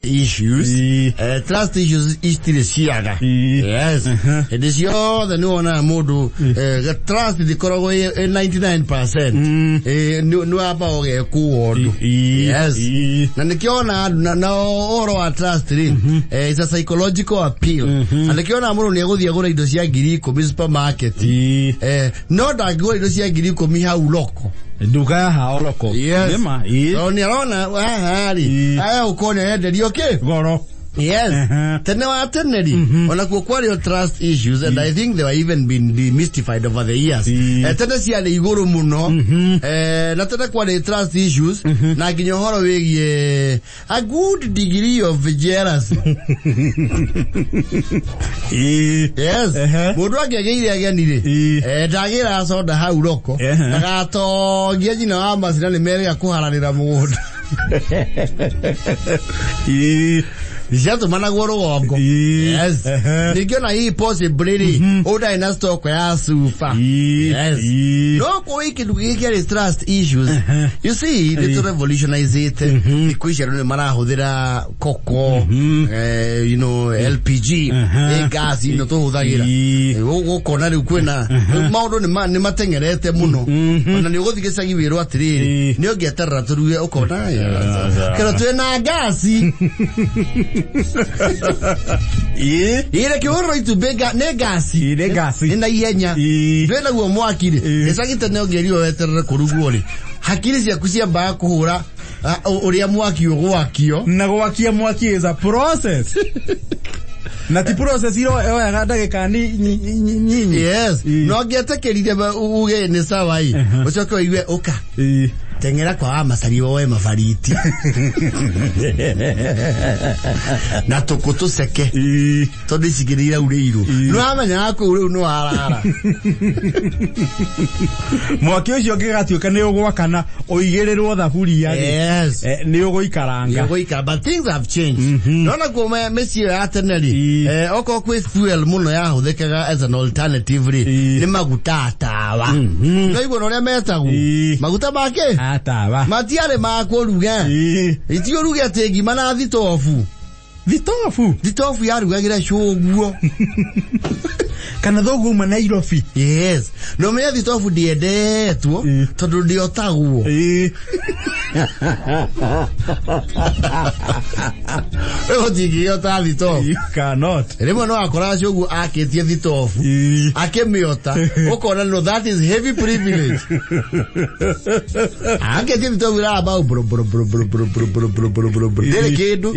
Issues. Trust issues itirĩ ciaga. Yes, hĩndĩ ciothe nĩ wonaga mũndũ, trust ndĩkoragwo ĩ 99%. Nĩ wamba ũgekwo ũndũ. Yes. Na nĩkĩo ona andũ na ũhoro wa trust rĩ, it's a psychological appeal, na nĩkĩo ona mũndũ nĩ egũthiĩ agũra indo cia 10,000 supermarket, no ndangĩgũra indo cia 10,000 hau loko. Nduka ya hao loko. Yes. Nĩma. Tondũ nĩ arona haha rĩ, aya ũkorwo nĩ arenderio kĩ Goro. Yes. Tene wa tene rĩ, onakuo kwarĩ o trust issues, and I think they were even been demystified over the years. Tene ciarĩ igũrũ mũno. Na tene kwarĩ trust issues na nginya ũhoro wĩgiĩ a good degree of jealousy. Yes. Mũndũ angĩagĩire ageni rĩ, ndagĩraga soda hau roko, ndagatongie nyina wa macina nĩ merĩga kũharanĩra mũgũnda. Ciatũmanagwo rũgongo. Yes. Ningĩ ona hihi possibly rĩ, ũyũ ndarĩ na stock ya cuba. Yes. No kũĩ kĩndũ gĩkĩ kĩarĩ trust issues. You see, nĩ tũ revolutionizĩte thikũ ici, andũ nĩ marahũthĩra koko, LPG, gas ino tũhũthagĩra. Gũkona rĩu kwĩna rĩu maũndũ nĩ mateng'erete mũno, ona nĩ ũgũthiĩ gĩcagi wĩrwo atĩrĩrĩ, nĩ ũngĩeterera tũruge, ũkona kĩro twĩna ngasi. Ĩ reke ũrora itumbĩ nĩ ngasi. Nĩ ngasi. Nĩ na ihenya. Ndwĩ naguo mwaki rĩ, gĩcagi tene ũngĩrirwo weterere kũrugwo rĩ, hakiri ciaku ciambaga kũhũra ũrĩa mwaki ũgwakio. Na gwakia mwaki is a process, na ti process iro yoyaga ndagĩka ni nyinyi. Yes. No ngĩetĩkĩrire uge nĩ sawa ĩ, ũcoke ũigue ũka teng'era kwa wa macari woe mabariti na tũkũ tũceke, tondũ ici ngĩrĩ iraurĩirwo, nĩ wamenyaga kũu rĩu nĩ warara. Mwaki ũcio ũngĩgatuĩka nĩ ũgwakana ũigĩrĩrwo thaburia rĩ, nĩ ũgũikaranga. Nĩũgũikara, but things have changed. Nona kuo mĩciĩ ĩyo ya tene rĩ, okorwo kwĩ fuel mũno yahũthĩkaga as an alternative rĩ, nĩ maguta a tawa. No igua na ũrĩa metagwo maguta make atawa matiarĩ ma kũruga. Iti ũruge atĩ ngima na thitobu. Thitobu. Thitobu yarugagĩra cũguo. Kana thoguo uma Nairobi. Yes, no menya thitobu ndĩendetwo tondũ ndĩotagwo. Rĩu ũtingĩgĩota thitobu. You cannot. Rĩmwe no wakoraga cũguo akĩtie thitobu, akĩmĩota, ũkona no that is heavy privilege, akĩtie thitobu ĩramba bro bro bro bro bro bro bro bro bro bro bro, ndĩrĩ kĩndũ.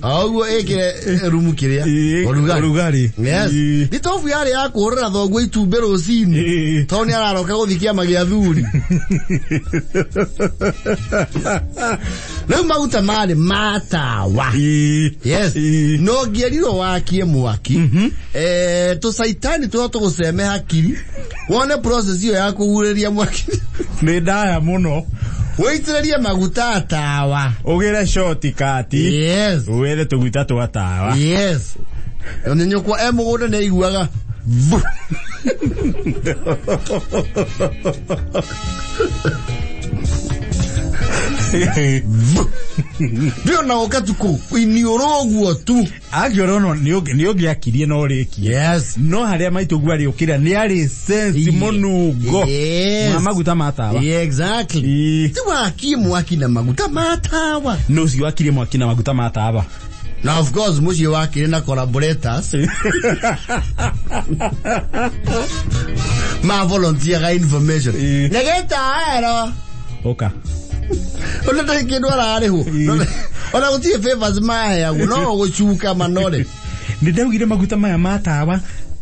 O ũguo ĩkĩre rumu kĩrĩa ũrugarĩ. Ũrugarĩ. Yes. Thitobu yarĩ ya kũhũrĩra thoguo itumbĩ rũcinĩ, tondũ nĩ araroka gũthiĩ kĩama gĩa thuri. Rĩu maguta marĩ ma tawa. Yes. No ngĩerirwo wakie mwaki, tũcaitani tũrĩa tũgũceme hakiri wone process ĩyo ya kũhurĩria mwaki nĩ ndaya mũno. Wĩitĩrĩrie maguta tawa. Ũgĩre shortcut. Yes. Wethe tũguta twa tawa. Yes, ona nyũkwa e mũgũnda nĩ aiguaga vu. Ndĩona ũka tukũ iniũrũ ũguo tu. Actually ono nĩ ũngĩakirie no ũrĩkie. Yes. No harĩa maitũguo arĩũkĩra nĩ arĩ sense mũnungo ma maguta ma tawa. Yeah, exactly. Ti wakie mwaki na maguta ma tawa. No ũcio wakirie mwaki na maguta ma tawa. Na of course mũciĩ wakĩrĩ na collaborators ma volunteeraga information. Nĩgĩta ero. Ũka. Ona ndarĩ kĩndũ ararĩhwo, ona gũtirĩ favors maheagwo, no gũcuka manore. Nĩ ndaugire maguta maya ma tawa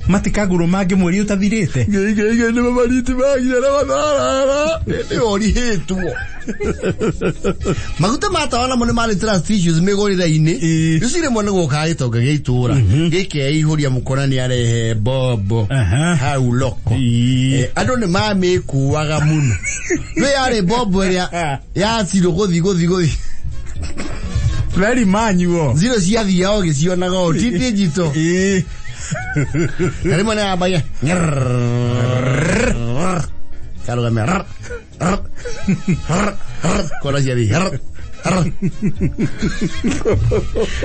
matikagũrwo mangĩ mweri ũtathirĩte. Ngĩigĩige nĩ mamariti magire na matharara nĩ orihĩtwo maguta ma tawa namo nĩ marĩ trust issues mĩgũrĩre-inĩ. Rĩu rĩmwe nĩ gũkaga gĩtonga gĩa itũra gĩkeihũria, mũkona nĩ arehe mbombo hau loko. Andũ nĩ mamĩkuaga mũno, rĩu yarĩ mbombo ĩrĩa yacirwo gũthi gũthi gũthi. Very manual. Zero ciathiaga ũgĩcionaga o ti digital. Na rĩmwe nĩ yambagia karũgamia kona ciathi. R.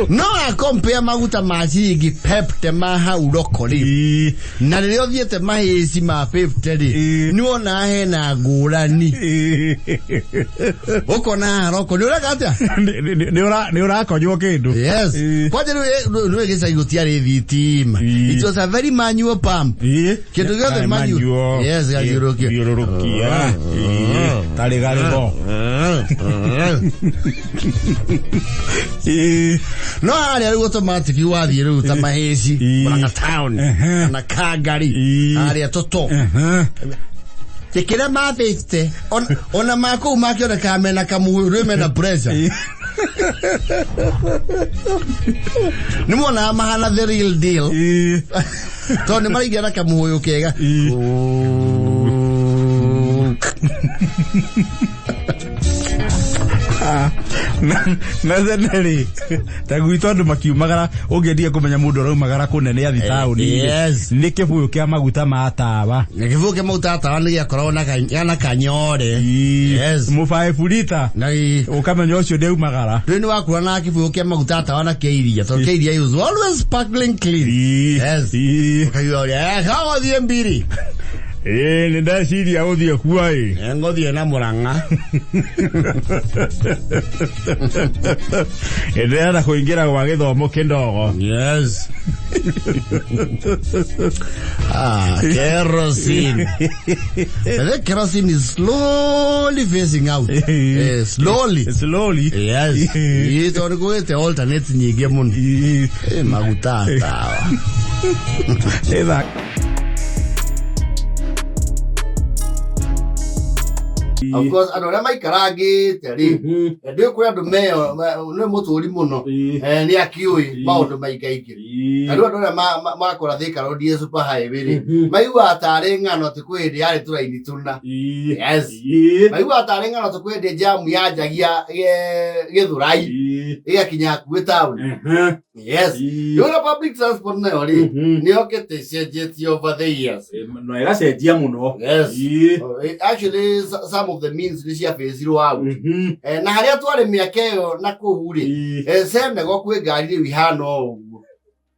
No akompea maguta ma ciringi pepte ma hau roko rĩ, na rĩrĩa ũthiĩte mahĩci ma 50 rĩ, nĩ wona hena ngũrani. Ũkona haha roko nĩ ũreka atĩa? Nĩ ũrakonywo kĩndũ. Yes. Kwanja rĩu nĩ gĩcagi gũtiarĩ thitima. It was a very manual pump. Kĩndũ gĩothe manual. Yes, gathiũrũrũkio. Thiũrũrũkia. Tarĩ garĩgo. No harĩa rĩu automatic wathiĩ rĩu ta mahĩci, Murang'a town, kana Kangari, harĩa Toto. Kĩrĩa ma 50 ona ma kũu makĩonekaga mena kamũhũyũ rĩu mena pressure. Nĩ monaga mahana the real deal. Tondũ nĩ maraingĩra na kamũhũyũ kega. Na tene rĩ, ta gwitũ andũ makiumagara, ũngĩendire kũmenya mũndũ araumagara kũnene athi taũni, nĩ kĩbũyũ kĩa maguta ma tawa. Kĩbũyũ kĩa maguta ma tawa nĩ gĩakoragwo na kanyore. Yes. Mũbaĩbu rita. Na ũkamenya ũcio ndĩaumagara. Rĩu nĩ wakura na kĩbũyũ kĩa maguta ma tawa na kĩa iria, tondũ kĩa iria is always sparkling clean. Yes. Ũkaigua ũrĩa, gũthiĩ mbiri. Ĩĩ, nĩ ndeciria gũthiĩ kuo ĩ. Ngũthiĩ na Mũrang'a. Ndĩrenda kũingĩra gwa gĩthomo kĩndogo. Yes. Ah, kerosene. The kerosene is slowly phasing out. Slowly. Slowly. Yes. Ĩ, tondũ kũgĩte alternates nyingĩ mũno. Maguta tawa. Ĩtha. Of course, andũ arĩa maikarangĩte rĩ, ndĩ kũrĩ andũ meyo nĩ mũtũri mũno, nĩ akĩũĩ maũndũ maingaingĩ. Na rĩu andũ arĩa makora Thika Road ya super highway rĩ, maiguaga tarĩ ng'ano atĩ kwĩ hĩndĩ yarĩ tũraini tũna. Yes. Maiguaga tarĩ ng'ano atĩ kwĩ hĩndĩ jamu yanjagia Gĩthũrai ĩgakinya hakuhĩ taũni. Yes. Rĩu na public transport nayo rĩ, nĩ yokĩte ĩcenjetie over the years. No ĩgacenjia mũno. Yes. Actually, some of the means nĩ cia phase-irwo out. Na harĩa twarĩ mĩaka ĩyo na kũu rĩ, Senegal kwĩ ngari rĩu ihana o ũguo.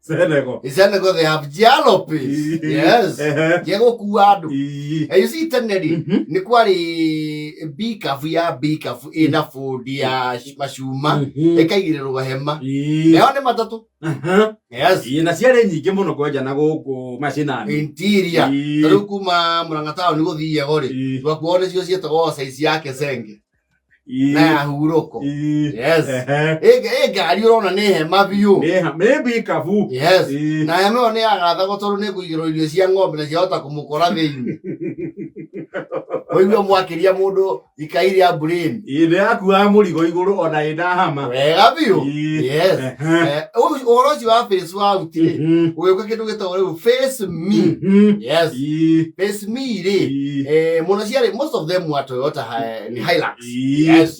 Senegal. Senegal they have jalopes. Yes. Cia gũkua andũ. You see tene rĩ, nĩ kwarĩ bikabu ya bikabu ĩna bũndi ya macuma ĩkaigĩrĩrwo hema. Nayo nĩ matatũ. Yes. Na ciarĩ nyingĩ mũno kwenja na gũkũ macinani. Interior. Ta rĩu kuma Murang'a taũni gũthiĩ Yego rĩ, twakuo nĩcio ciĩtagwo size ya Kesenge na ya hurũko. Yes. Ĩ ngari ũrona nĩ hema biũ. Nĩ bikabu. Yes. Na hema ĩyo nĩ yagathagwo tondũ nĩ kũigĩrwo irio cia ng'ombe na ciahota kũmũkora thĩinĩ. Ũigue mwakĩria mũndũ ikai rĩa brain. Nĩ yakuaga mũrigo igũrũ ona ĩna hama. Wega biũ. Yes. Ũhoro ũcio wa face out rĩ, ũgĩũka kĩndũ gĩtagwo rĩu face me. Yes. Face me rĩ, mũno ciarĩ most of them were Toyota ni Hilux. Yes.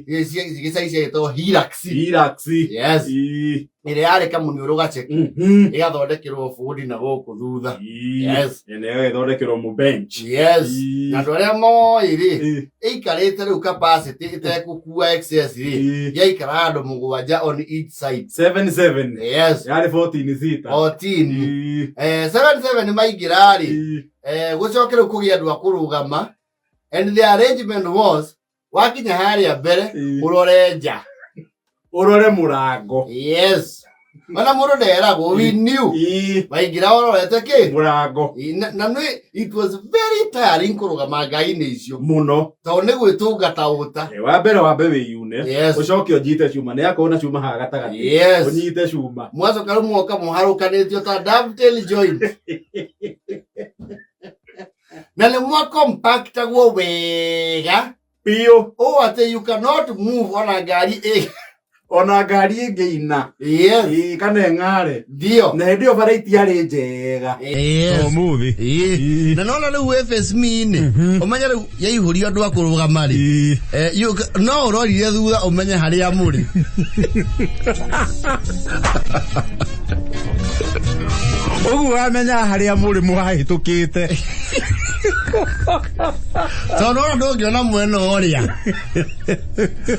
Gĩcagi ciagĩtagwo Hilux. Hilux. Yes. Ĩrĩa yarĩ kamuniũrũ gaceke ĩgathondekerwo bũndi na gũkũ thutha. Yes. Na ĩgagĩthondekerwo mũ bench. Yes. Na andũ arĩa moĩ rĩ, ĩikarĩte rĩu capacity ĩtegũkua excess rĩ, yaikara andũ mũgwanja on each side. 7-7. Yes. Yarĩ 14 seater. 14. 7-7 maingĩra rĩ, gũcoke rĩu kũgĩa andũ a kũrũgama, and the arrangement was wakinya harĩa mbere ũrore nja, ũrore mũrango. Yes. Ona mũndũ nderagwo, we knew waingĩra ũrorete kĩ mũrango. Na nĩ it was very tiring kũrũgama ngai-inĩ icio mũno, tondũ nĩ gwĩtũngata ũta. Wa mbere wambe wĩyune. Yes. Ũcoke ũnyite cuma, nĩ yakorwo na cuma haha gatagatĩ. Yes. Ũnyite cuma. Mwacoka rĩu mwoka mũharũkanĩtio ta dovetail joint. Na nĩ mwa compactagwo wega biũ ũũ atĩ you cannot move ona ngari ĩ. Ona ngari ĩngĩina. Yes. Kana ĩng'are. Ndio. Na hĩndĩ ĩyo bara itiarĩ njega. Yes. Ũmũthĩ. Ĩĩ. Na nona rĩu FSM-inĩ ũmenye rĩu yaihũrio andũ a kũrũgama rĩ, no ũrorire thutha ũmenye harĩa mũrĩ. Ũguo wamenya harĩa mũrĩ mũhahĩtũkĩte. Tondũ ona ndũngĩona mwena ũrĩa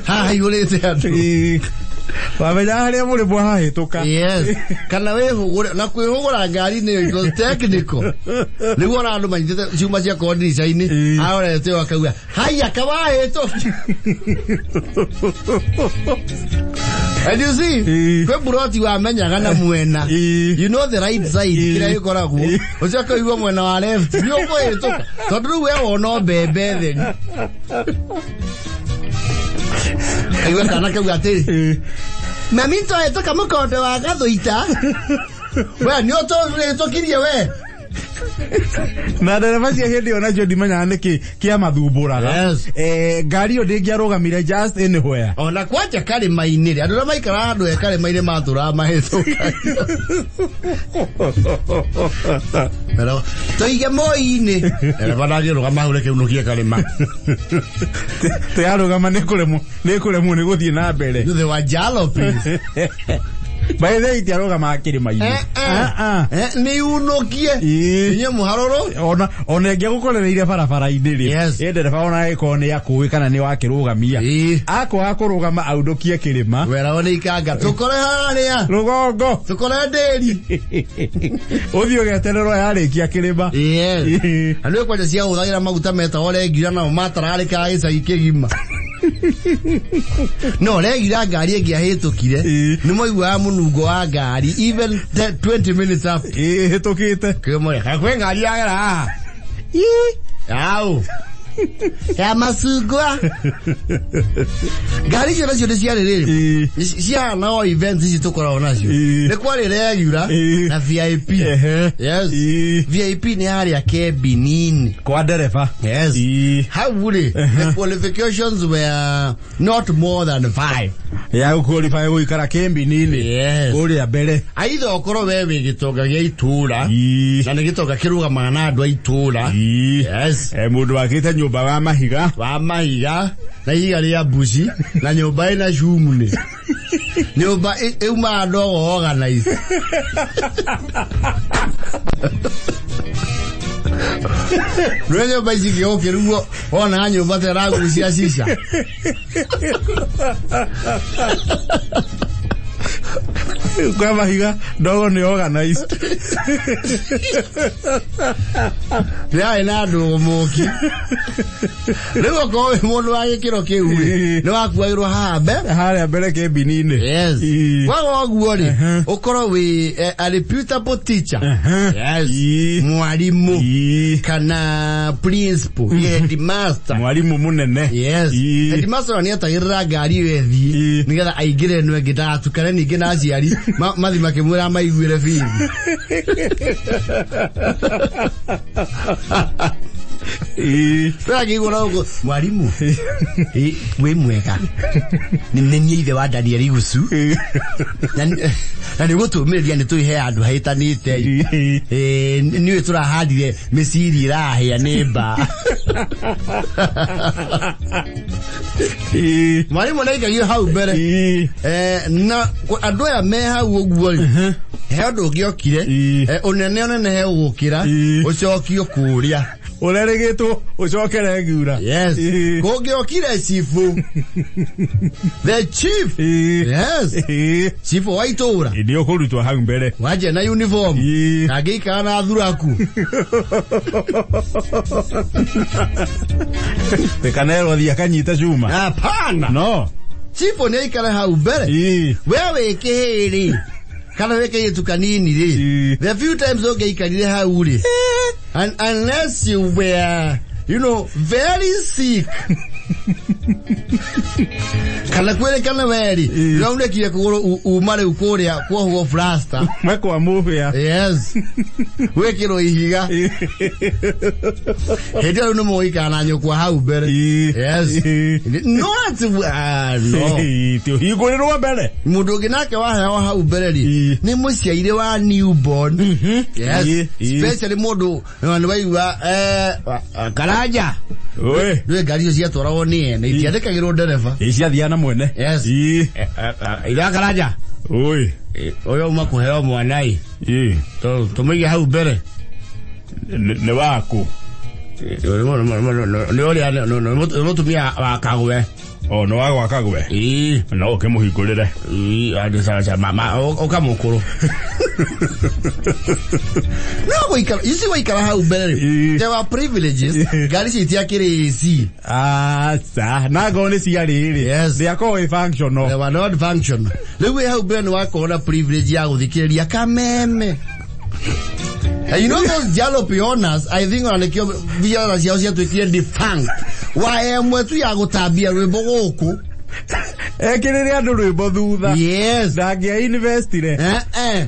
haha haihũrĩte andũ. Wamenya harĩa mũrĩ mwahĩtũka. Yes, kana wĩhũgũre na kwĩhũgũra ngari-inĩ ĩyo, it was technical. Nĩguo ona andũ manyitĩte ciuma ciakorwo ndirica-inĩ, arorete ũyũ akauga haya kawahĩtũki. And you see, kwĩ buroti wamenyaga na mwena. You know the right side, kĩrĩa gĩkoragwo. Ũcoke ũigue mwena wa left nĩ ũkũhĩtũka, tondũ rĩu we wona o mbembe theri. Aigua kana kau atĩrĩ, "Mami, twahĩtũka mũkonde wa gathũita." We nĩ ũtũhĩtũkirie we. Na ndereba cia hĩndĩ ĩyo nacio ndimenyaga nĩkĩ kĩamathumbũraga. Yes. Ngari ĩyo ndĩngĩarũgamire just anywhere. Ona kwanja karĩma-inĩ rĩ, andũ arĩa maikaraga handũ he karĩma-inĩ matũraga mahĩtũkagio. Pero tũige moi-inĩ, ndereba ndangĩrũgama hau, reke unũkie karĩma. Tĩyarũgama nĩ kũremwo nĩ gũthiĩ na mbere. They were jalopy. By the way, itiarũgamaga kĩrĩma-inĩ. Eh, eh. Ah, ah. Eh, nĩ unũkie inyuĩ mũharũrũ. Ona ĩngĩagũkorereire barabara-inĩ rĩ, ĩ ndereba ona ĩkorwo nĩ akũĩ kana nĩ wakĩrũgamia, akwaga kũrũgama aundũkie kĩrĩma. Weragwo nĩ ikanga tũkore harĩa rũgongo, tũkore ndĩri. Ũthiĩ ũgetererwo yarĩkia kĩrĩma. Yes. Na nĩ kwanja ciahũthagĩra maguta metagwo regular, nao matararĩkaga gĩcagi kĩgima. No regular ngari ĩngĩahĩtũkire, nĩ mwaiguaga mũnungo wa ngari even 20 minutes after ĩhĩtũkĩte. Kĩmwe kwĩ ngari yagera haha au ya macungwa. Ngari icio nacio nĩ ciarĩ rĩrĩ cihana o events ici tũkoragwo nacio. Nĩ kwarĩ regular na VIP. Yes, VIP nĩ harĩa kebinini kwa ndereba. Yes. Hau rĩ, the qualifications were not more than five ya gũqualify gũikara kĩmbini-inĩ. Yes. Kũrĩa mbere. Aitha ũkorwo we wĩ gĩtonga gĩa itũra, na nĩ gĩtonga kĩrũgamaga na andũ a itũra. Yes. Mũndũ wakĩte nyũmba wa mahiga. Wa mahiga na ihiga rĩa mbuci, na nyũmba ĩna cumnĩ, nyũmba ĩumaga ndogo organize. Rĩu nyũmba ici ingĩgũkĩrugwo, wona nyũmba ta ĩragucia cica. Kwa mahiga ndogo nĩ organized. Yarĩ na ndũgũmũki. Rĩu okorwo wĩ mũndũ wa gĩkĩro kĩu rĩ, nĩ wakuagĩrwo haha mbere. Harĩa mbere kĩmbini-inĩ. Yes. Kwaga ũguo rĩ, ũkorwo wĩ a reputable teacher. Yes. Mwarimũ kana principal, headmaster. Mwarimũ mũnene. Yes. Headmaster nĩ etagĩrĩra ngari ĩyo ĩthiĩ nĩgetha aingĩre ĩno ĩngĩ, ndagatukane ningĩ na aciari mathi makĩmwĩra maiguĩre bithi. Tũrakĩigua na gũkũ, "Mwarimũ, wĩ mwega, nĩ niĩ ithe wa Daniel Igucu, na nĩ gũtũmĩrĩria nĩ tũĩ he handũ hahĩtanĩte. Nĩũĩ tũrahandire mĩciri ĩrahĩa nĩ mba." Mwarimũ nĩaikagio hau mbere. Na andũ aya me hau ũguo rĩ, he ũndũ ũngĩokire, ũnene ũnene he ũgũkĩra ũcokio kũrĩa. Ũrerĩgĩtwo ũcoke regular. Yes. Kũngĩokire chifu, the chief. Yes, chifu wa itũra. Nĩ ũkũrutwo hau mbere. Wanjia na uniform, kangĩikara na thuraku. Tĩkanerwo thiĩ akanyite cuma. Hapana. No. Chifu nĩ aikare hau mbere. We wĩ kĩhĩ rĩ, kana wĩ kairĩtu kanini rĩ, the few times ũngĩaikarire hau rĩ, and unless you were very sick, kana kwĩrĩkane we rĩ nĩwaunĩkire kũgũrũ, uma rĩu kũrĩa kuohwo plaster. Mekwa mũbĩa. Yes, gwĩkĩrwo ihiga. Hĩndĩ ĩyo rĩu nĩ mũgũikara na nyũkwa hau mbere. Yes. Not no. Ti ũhingũrĩrwo mbere. Mũndũ ũngĩ nake waheo hau mbere rĩ, nĩ mũciaire wa newborn. Yes. Especially mũndũ nĩ waigua Karanja. Oi. Ndũĩ ngari icio ciatwaragwo nĩ ene, itiandĩkagĩrwo ndereba. Ciathiaga na mwene. Yes. Ira Karanja. Oi. Ũyũ uma kũheo mwana ĩ, tũmũige hau mbere. Nĩ waku. Nĩ ũrĩa nĩ mũtumia wa Kagwe. O nĩ wa gwa Kagwe. Ĩĩ. No ũkĩmũhingũrĩre. Ĩĩ, andũ sawa mama ũkamũkũrũ. No gũikara, you see, gũikara hau mbere rĩ, Ĩĩ. there were privileges. Ngari icio itiakĩrĩ AC. Aca, na ngorwo nĩ ciarĩ rĩ. Yes. Ndĩakorwo ĩ functional. They were not functional. Rĩu wĩ hau mbere nĩ wakorwo na privilege ya gũthikĩrĩria kameme. And you know those jalopy owners, I think ona nĩkĩo biacara ciao ciatuĩkire defunct. Wa ĩmwe tu ya gũtambia rwĩmbo gũkũ. Ekĩrĩre andũ rwĩmbo thutha. Yes. Ndangĩa investire. Eh eh.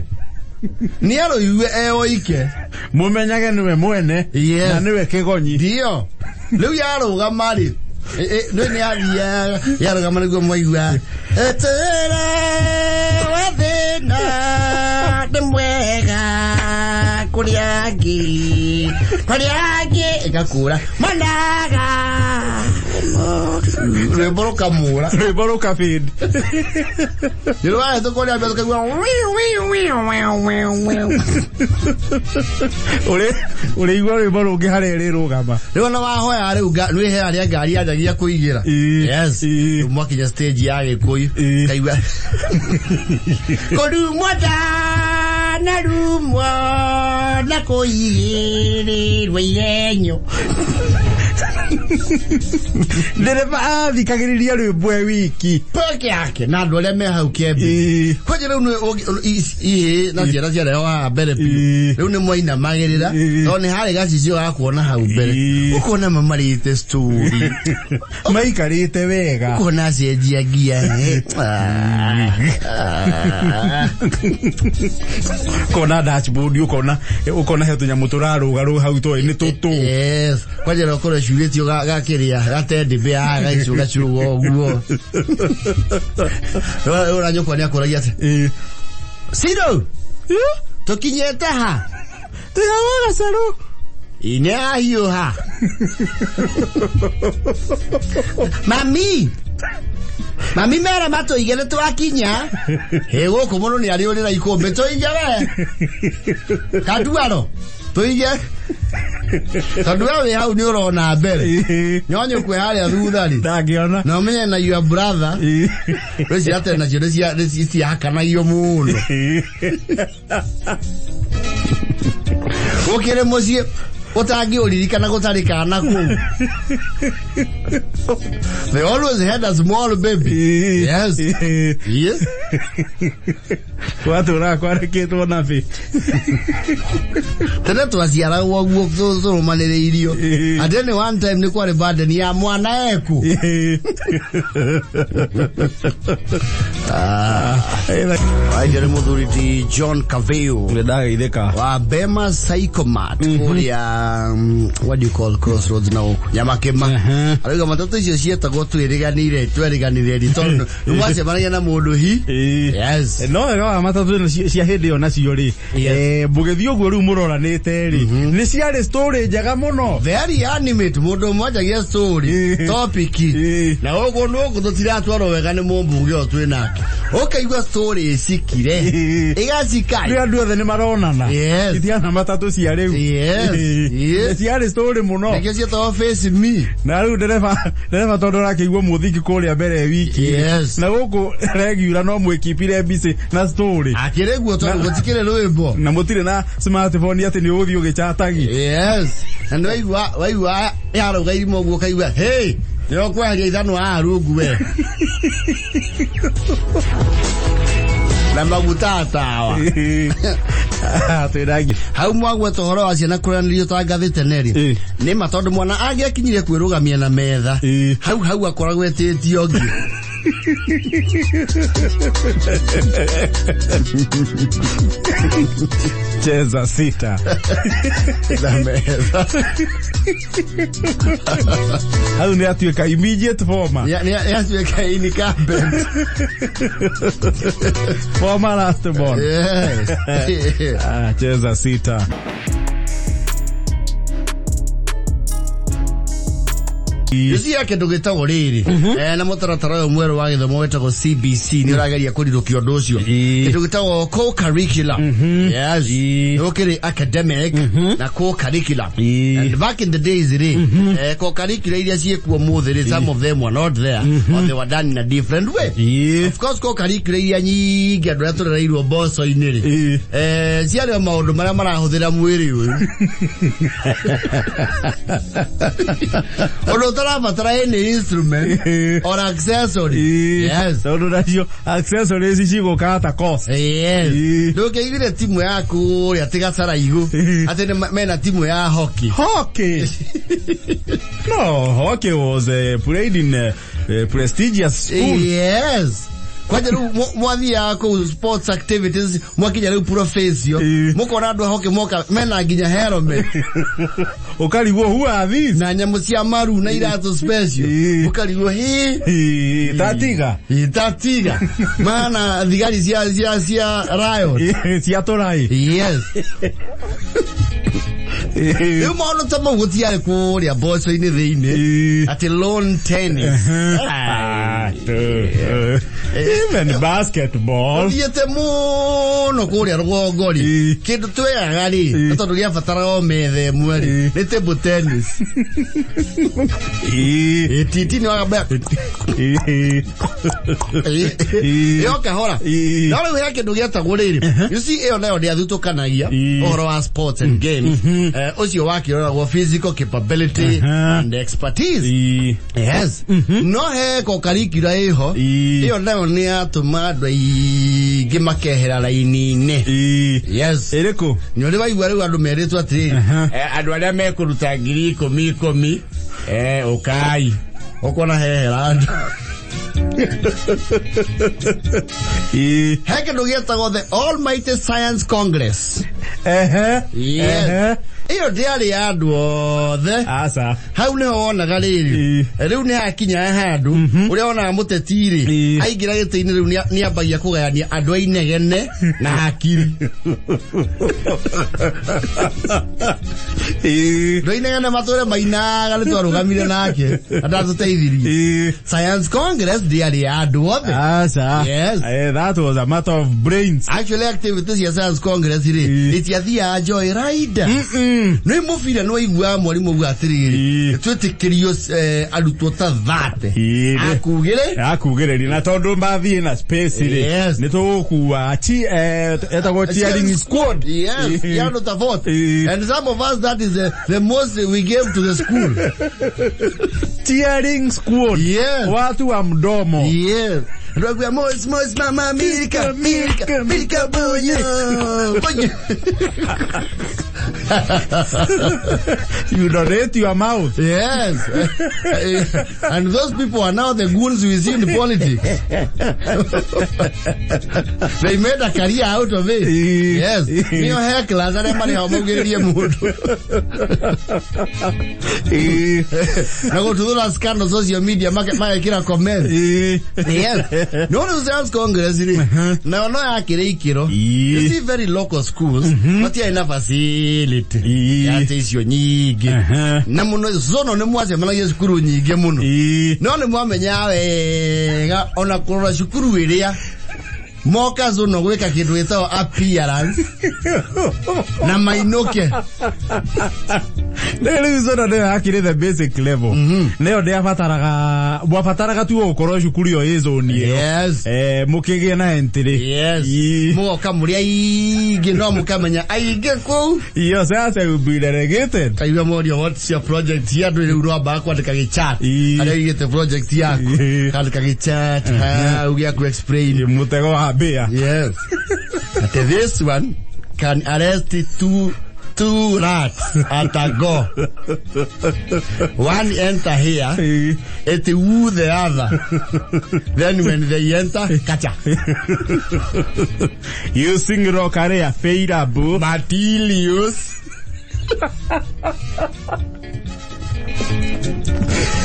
Nĩ arũigue e oike. Mũmenyage nĩwe mwene. Yes. Na nĩwe kĩgonyi. Ndio. Rĩu yarũgama rĩ, nĩ nĩ yathiaga yarũgama nĩguo mwaigua etera wa thĩna nĩ mwega kũrĩa angĩ, kũrĩa angĩ ĩgakũra monaga rwĩmbo rũkamũra. Rwĩmbo rũkabindi. Nĩ rwarehwo kũrĩa mbere tũkaigua wiu, wiu, wiu, wiu, wiu, wiu. Ũrĩ ũrĩigua rwĩmbo rũngĩ harĩa ĩrĩrũgama. Rĩu ona wahoya rĩu nĩ he harĩa ngari yanjagia kũigĩra. Ĩĩ. Yes. Ĩĩ. Rĩu mwakinya stage ya Gĩkũyũ, Ĩĩ. kaigua kũrumwo ndanarumwo na kũigĩrĩrwo igenyo. Ndereba athikagĩrĩria rwĩmbo e wiki. Peke yake na andũ arĩa me hau kĩembe. Ĩĩ. Kwanja rĩu nĩ ihĩ na ciana ciarehwo haha mbere biũ. Ĩĩ. Rĩu nĩ mwainamagĩrĩra Ĩĩ. tondũ nĩ harĩ gacicio ga kuona hau mbere. Ĩĩ. Ũkona mamarĩte story. Maikarĩte wega. Ũkona acenjia ngia. Ah. Ah. Ũkona dashboard, ũkona he tũnyamũ tũrarũgarũga hau toĩ nĩ tũtũ. Yes. Kwanja no korwo curĩtio gakĩrĩa gatendibĩa haha gaicugacuga ũguo. Rĩu nyũkwa nĩ akũragia atĩ, Ĩĩ. Ciro, tũkinyĩte ha? Tũyawa gacerũ. Ĩ, nĩ ahiũha. Mami, mami mera matũige nĩ twakinya. Hĩ, gũkũ mũndũ nĩ arĩũrĩra ikũmbĩ tũige we. Kanduaro, tũige. Tondũ we wĩ hau nĩ ũrona mbere. Ĩĩ. Nyonyũkwe harĩa thutha rĩ. Ndangĩona. Na ũmenye na your brother. Ĩĩ. Rĩu cia tene nacio nĩ ciahakanagio mũno. Ĩĩ. Ũkĩrĩ mũciĩ ũtangĩũririkana gũtarĩ kana kũu. They always had a small baby. Ĩĩ. Yes. Ĩĩ. Yes. Gwatũraga kwarĩkĩtwo nabĩ. Tene twaciaragwo guo tũrũmanĩrĩirio. Ĩĩ. And then one time nĩ kwarĩ burden ya mwana eku. Ĩĩ. Aija nĩ mũthuri ti John Caveo Nĩndageithĩka. wa Bema Psychomat kũrĩa, what do you call crossroads na gũkũ Nyamakĩma. Arauga matatũ icio cietagwo twĩrĩganĩire tweriganĩire ri tondũ nĩ mwacemanagia na mũndũ hi. Ĩĩ. Yes. No wega wa matatũ ĩno cia hĩndĩ ĩyo nacio rĩ, Yes. mũgĩthiĩ ũguo rĩu mũroranĩte rĩ, nĩ ciarĩ story njega mũno. Very animate, mũndũ ũmwe anjagia story Ĩĩ. topic Ĩĩ. na gũkũ nũkũ tũtiratwarwo wega nĩ mũmbunge ũyũ twĩ nake, ũkaigua story ĩcikire. Ĩĩ. Ĩgacika. Rĩu andũ othe nĩ maronana. Yes. Itiana matatũ cia rĩu. Yes. Ĩĩ. Yes. Nĩ ciarĩ story mũno. Nĩkĩo ciĩtagwo face me. Na rĩu ndereba tondũ ũrakĩigua mũthingi kũrĩa mbere wiki. Yes. Na gũkũ regular no mwĩkipire busy na story. Akĩrĩ guo tondũ gũtikĩrĩ rwĩmbo. Na mũtirĩ na smartphone atĩ nĩ ũgũthiĩ ũgĩchatagi. Yes. Na nĩ waigua yarauga irima ũguo ũkaigua, hey, nĩ ũkweheria ithanwa haha rungu we. Na maguta tawa. Twĩrangi. Hau mwagweta ũhoro wa ciana kũranĩrio ta ngathĩ tene rĩ. Ĩĩ. Nĩ ma tondũ mwana angĩakinyire kwĩrũgamia na metha. Ĩĩ. Hau hau akoragwo etĩtio ũngĩ. Cheza sita. Na metha. Hau nĩ atuĩka immediate former. Nĩ atuĩka incumbent. Former last born. Yes. Ah, cheza sita. Cia kĩndũ gĩtagwo rĩrĩ, na mũtaratara ũyũ mwerũ wa gĩthomo wĩtagwo CBC nĩ ũrageria kũrirũkia ũndũ ũcio. Kĩndũ gĩtagwo co-curricular, yes. Nĩ gũkĩrĩ academic na co-curricular. And back in the days rĩ, co-curricular iria ciĩkuo mũthĩ rĩ, some of them were not there or they were done in a different way. Of course, co-curricular iria nyingĩ andũ arĩa tũrereirwo mboco-inĩ rĩ, ciarĩ o maũndũ marĩa marahũthĩra mwĩrĩ ũyũ, ũndũ ũtarabatara any instrument or accessory, yes. Tondũ nacio accessories cigũkaga ta cost. Yes. Ndũngĩaiguire timu ya kũrĩa atĩ Gacaraigũ atĩ nĩ mena timu ya hockey. Hockey, no, hockey was played in a prestigious school. Yes, kwanja rĩu mwathiaga kũu sports activities, mwakinya rĩu profesio, mũkona andũ a hockey moka mena nginya helmet. Ũkarigwo, who are these? Na nyamũ cia maru na iratũ special. Mũkarigwo hĩ. Tatiga. Tatiga mana thigari cia riot. Cia tũrai. Yes. Rĩu maũndũ ta mau gũtiarĩ kũrĩa mboco-inĩ thĩinĩ, atĩ lawn tennis. Ah, even basketball. Thiĩte mũno kũrĩa rũgongo rĩ, kĩndũ tweyaga rĩ, nĩ tondũ gĩabataraga o metha ĩmwe rĩ, nĩ table tennis. Titi nĩ wagambaya ĩyo kahora. No rĩu he kĩndũ gĩetagwo rĩrĩ, you see, ĩyo nayo ndĩathutũkanagia ũhoro wa sports and games. Ũcio wakĩroragwo physical capability and expertise. Yes, no he co-curricular ĩho. Ĩyo nayo nĩ yatũma andũ aingĩ makehera raini-inĩ. Yes. Ĩrĩkũ? Nĩ ũrĩ waigua rĩu andũ merĩtwo atĩrĩrĩ, andũ arĩa mekũruta 10,000 10,000, ũkai ũkona hehera andũ. He kĩndũ gĩetagwo the Almighty Science Congress. Yes. Ĩyo ndĩarĩ ya andũ othe. Aca. Hau nĩho wonaga rĩrĩ, rĩu nĩ hakinya handũ ũrĩa wonaga mũteti rĩ, aingĩra gĩtĩ-inĩ rĩu nĩambagia kũgayania andũ a inegene na hakiri. Andũ a inegene matũre mainaga nĩ twarũgamire nake na ndatũteithirie. Science Congress ndĩarĩ ya andũ othe. Aca. Yes. That was a matter of brains. Actually, activities cia Science Congress rĩ, itiathiaga joy ride. Nĩ mũbira nĩ waiguaga mwarimũ auga atĩrĩrĩ, twĩtĩkĩrio arutwo ta 30 akugĩre. Akugĩrĩria na tondũ mathiĩ na space rĩ, nĩ tũgũkua etagwo cheering squad. Yes, yeah, not a vote. And some of us, that is the most we gave to the school. Cheering squad. Yes. Watu wa mdomo. Yes. Ndio mos mos mama Milka Milka Milka bonyo. Bonyo. You donate your mouth. Yes. And those people are now the goons we see in politics. They made a career out of it. Yes. Nio hecklers arĩa marĩ hao maugĩrĩrie mũndũ. Na gũtuthũra scandal social media magekĩra comment. Yes. No rĩu Science Congress rĩ, nayo no yakĩrĩ ikĩro. You see, very local schools matiarĩ na facility ya atĩ icio nyingĩ. Na mũno zono nĩ mwacemanagia cukuru nyingĩ mũno. No nĩ mwamenyaga wega ona kũrora cukuru ĩrĩa moka zono gwĩka kĩndũ gĩtagwo appearance na mainũke. Rĩu zono nĩyo yakĩrĩ the basic level, nĩyo ndĩabataraga, mwabataraga tu gũkorwo cukuru ĩyo ĩ zone ĩyo. Mũkĩgĩe na entry. Yes. Mũgoka mũrĩ aingĩ no mũkamenya aingĩ kũu. Iyo sasa will be relegated. Kaigua morio, "What's your project here?" Andũ rĩu rwambaga kwandĩka gĩchat harĩa ũigĩte project yaku. Kandĩka gĩchat hau gĩa ku explain. Mũtego wa mbĩa. Yes, ati this one can arrest two rats at a go. One enter here, it woo the other, then when they enter, kacha. Using rock area failable. Materials.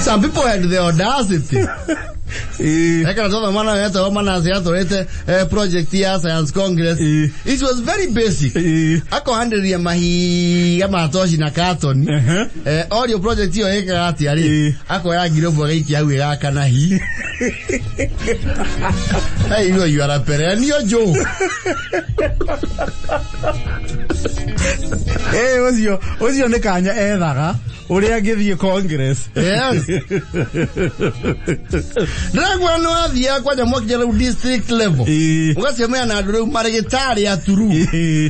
Some people had the audacity. Ekana totho mwana wetagwo Manase atwarĩte project ya Science Congress. It was very basic. Akohanĩrĩria mahiga ma toci na katoni. Orio project ĩyo ĩkaga atĩa rĩ, akoya ngirobu agaikia hau ĩgakana hi. Hey, you are a perennial joke. Ũcio ũcio nĩ kanya ethaga ũrĩa angĩthiĩ congress. Yes. Ndĩrakwĩra nĩ wathiaga kwanja mwakinya rĩu district level. Ũgacemania na andũ rĩu marĩ gĩtarĩ aturu.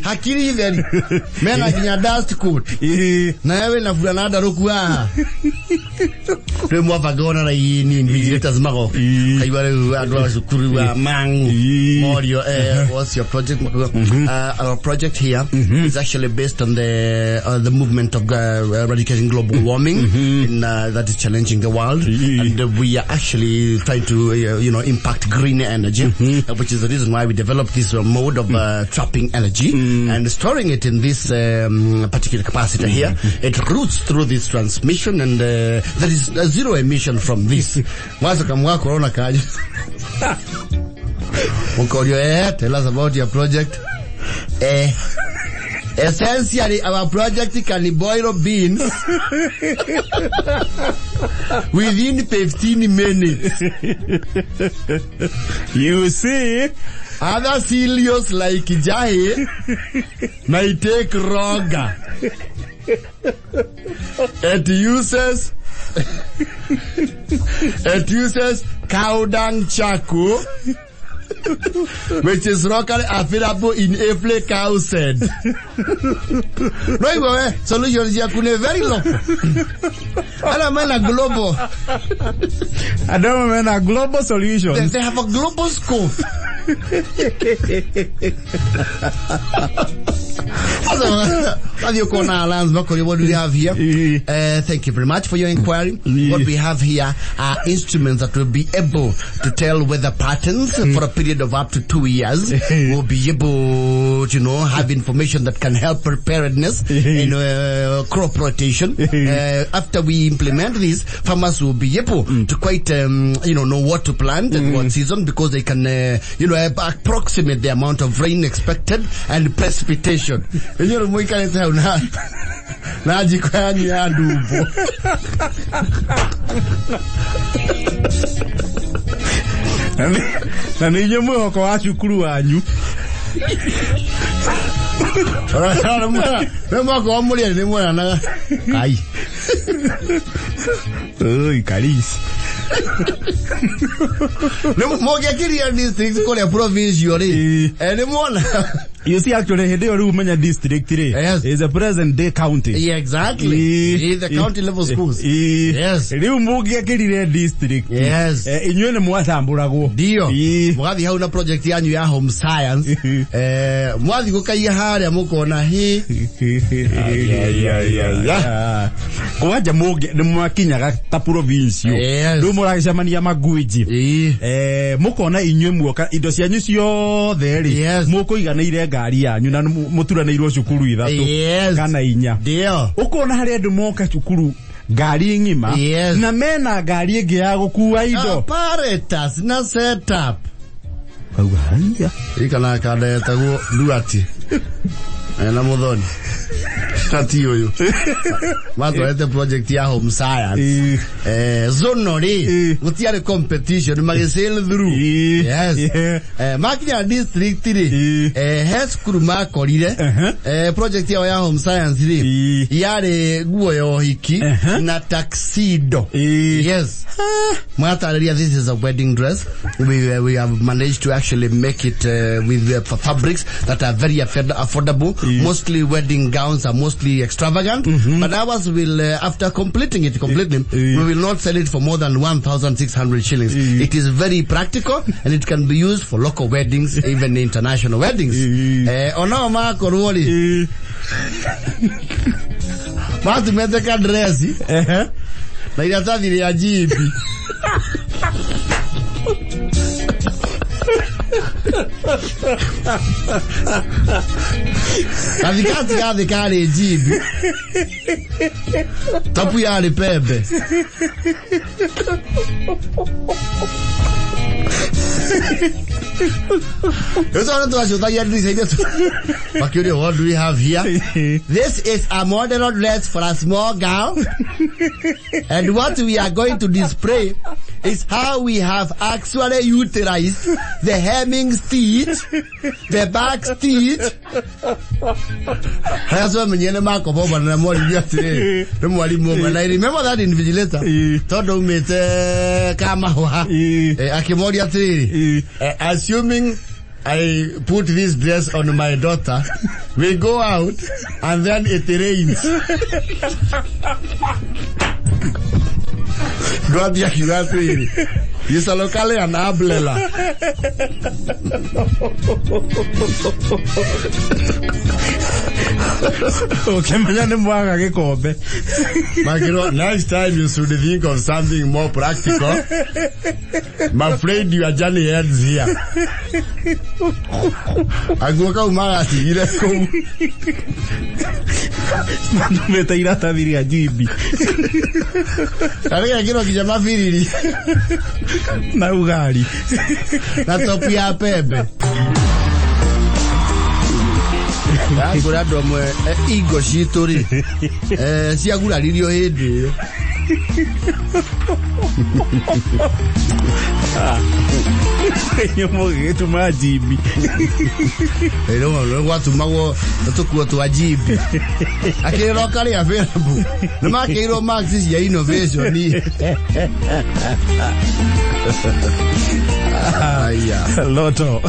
Hakiri theri. Mena nginya dust coat. Nawe wĩna burana ndarũku haha. Rĩu mwabanga ona raini invigilators magoka. Kaigua rĩu andũ a cukuru wa mangu. Morio, what's your project? Our project here is actually based on the movement of eradicating global warming that is challenging the world, and we are actually trying to impact green energy, which is the reason why we developed this mode of trapping energy and storing it in this particular capacitor here. It routes through this transmission, and there is zero emission from this. Mwacoka mwakorona kanya. Mukorio, tell us about your project. Essentially, our project can boil beans within 15 minutes. You see. Other cereals like jahe may take longer. It uses cow dung charcoal, which is locally available in every cow shed. No, igwe solution ciaku nĩ very local. Ala mena global. Andũ amwe mena global solutions. They have a global scope. Sasa wathiĩ ũkona Alliance makorio, what do we have here? Thank you very much for your inquiry. What we have here are instruments that will be able to tell weather patterns for a period of up to 2 years. We'll be able to have information that can help preparedness in crop rotation. After we implement this, farmers will be able to quite know what to plant and what season because they can approximate the amount of rain expected and precipitation. Inyuĩ mũikarĩte hau na njiko yanyu ya ndumbo. Na nĩ inyuĩ mwĩhoko wa cukuru wanyu. Nĩ mwaka wa mũrĩani nĩ mweranaga kai. Oi, karisi. Nĩ mũngĩakĩria district kũrĩa provincial rĩ, nĩ muona. You see, actually, hĩndĩ ĩyo rĩu menya district rĩ is a present day county. Yeah, exactly. The county level schools. Yes. Rĩu mũngĩakĩrire district, inyuĩ nĩ mwatambũragwo. Ndio. Mũgathiĩ hau na project yanyu ya home science, mwathiĩ gũkaiya harĩa mũkona hi. Kwanja mũngĩ nĩ mwakinyaga ta provincial, rĩu mũragĩcemania magwinji, mũkona inyuĩ muoka indo cianyu ciothe rĩ, mũkũiganĩire ngari yanyu na mũturanĩirwo cukuru ithatũ kana inya. Ũkona harĩ andũ moka cukuru ngari ng'ima na mena ngari ĩngĩ ya gũkua indo. Apparatus na setup. Kauga haiya. Ikana kanda etagwo Duati na Muthoni tati ũyũ matwarĩte project ya home science. Zono rĩ, gũtiarĩ competition, magĩ sail through. Yes. Makinya district rĩ, he cukuru makorire project yao ya home science rĩ, yarĩ nguo ya ũhiki na tuxedo. Yes. Mwatarĩria, this is a wedding dress. We have managed to actually make it with the fabrics that are very affordable. Mostly wedding gowns are mostly extravagant, but ours will, after completing it completely, we will not sell it for more than 1,600 shillings. It is very practical and it can be used for local weddings, even international weddings. Onao makorwo rĩ, matumĩte ka dress na iratathi rĩa jibi. Gathikati gathĩ karĩ njimbi, tapu yarĩ pembe. Rĩu tondũ twacũthagia ndirica-inĩ makĩũria, "What do we have here?" "This is a model dress for a small girl, and what we are going to display is how we have actually utilized the hemming stitch, the back stitch." Harĩa twamenyire nĩ makoboba na mwaririe atĩrĩrĩ, nĩ mwarimũ ũmwe, and I remember that invigilator, tondũ aumĩte Kamahũa. Akĩmoria atĩrĩrĩ, "Assuming I put this dress on my daughter, we go out and then it rains." Ndwathi akiuga atĩrĩrĩ, "You carry an umbrella." Ũkĩmenya nĩ mwaga gĩkombe. Makĩrwo, "Next time you should think of something more practical. I'm afraid your journey ends here." Aguo kau magatigire kũu. Matũmĩte iratathi rĩa njimbi. Na rĩgekĩrwo nginya mabiriri. Na ugari. Na topu ya pembe. Kũrĩ andũ amwe ingo citũ rĩ, ciaguraririo hĩndĩ ĩyo. Inyuĩ mũgĩgĩtuma njimbi. Rĩu gwatumagwo tũkuo twa njimbi akĩrĩro karĩ available, nĩ makĩirwo marks cia innovation. Aya. Loto.